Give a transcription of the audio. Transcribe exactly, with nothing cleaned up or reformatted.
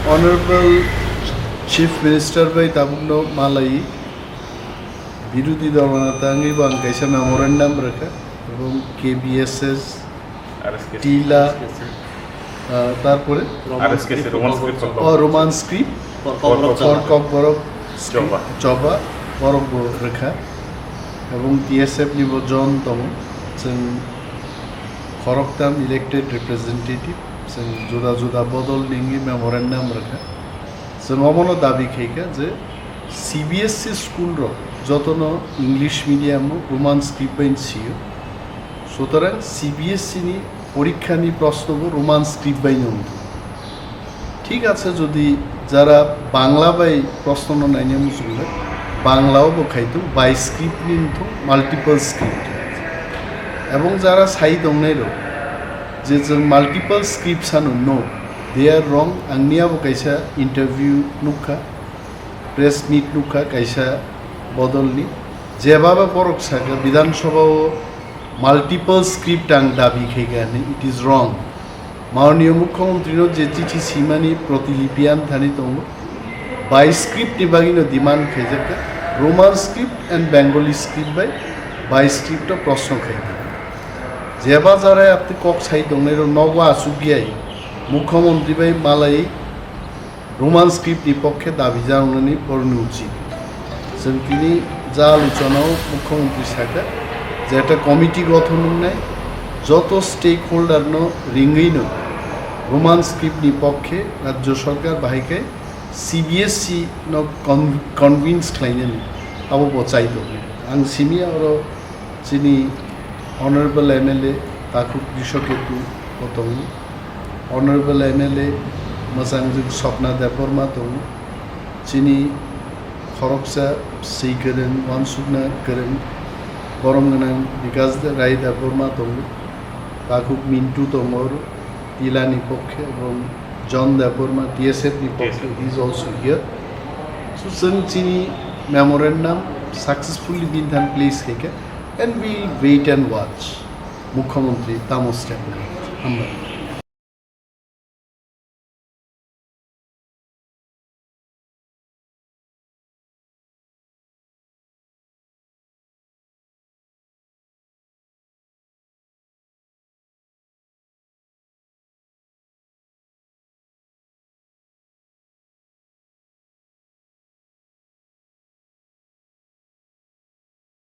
Honorable Chief Minister bai tabukno malai birodhi dol neta wngwi bo ang kaisa memorandum rwkha, ebong K B S S, R S K C. Tila, ah, tarpore Roman R S K C, script, Roman Kokborok script, choba. Oh, Roman script, for Kokborok for choba. Kokborok script, Choba. Choba, borok bo rwkha. Ebong T S F ni bo John tongo, chwng khoroktham elected representative, chwng juda juda bodol ningwi memorandum rwkha. Chwng omono dabi khaikha je C B S E school rok jotono English medium o Roman script bai sio. Sutorang C B S E ni porikha ni proshno bo Roman script bai no wngthung. Thik ache, jodi jara Bangla bai proshno no naina muchungle, Bangla o bo khaitung, bi script ni wngthung, multiple script. Ebong jara sai tongnai rok je chwng multiple script sano, no, they are wrong. Ang niya bo kaisa interview nukha, press meet nukha kaisa bodolni, jebaba borok saka Bidhan Sabha o multiple script ang dabi khaikha hinwi, it is wrong. Mananiya Mukhyamantri no je chithi simani protilipi ang thani tongo, bi script ni bagwi no demand khaijakha, Roman script and Bengali script bai bi script o proshno khaikha. Jeba jarai apni kok sai tongnai rok nogo achukya, Mukhyamantri bai malai Roman script ni pokkhe dabi janani borokni uchit. Chwng tini ja alochonao Mukhyamantri sakha je ekta committee gothon wngnai, joto stakeholder no ringwi no Roman script ni pokkhe Rajya Sarkar bahai khe C B S E no con-, convince khlainani abo bo chai tongo. Ang simi oro chini Honorable M L A Takhuk Rishoketu bo tongo, Honorable M L A mwchangjuk Swapna Debbarma tongo, chini khoroksa swi kwrwng, uansukna kwrwng, borom gwnang Bikas Rai Debbarma tongo, Takhuk Mintu tongo, Tila ni pokkhe, ebong John Debbarma, T S F ni pokkhe, T S F. He is also here. So, chwng chini memorandum successfully bini thani place khaikha, and we will wait and watch Mukhyamantri tamo step nai. Hambai.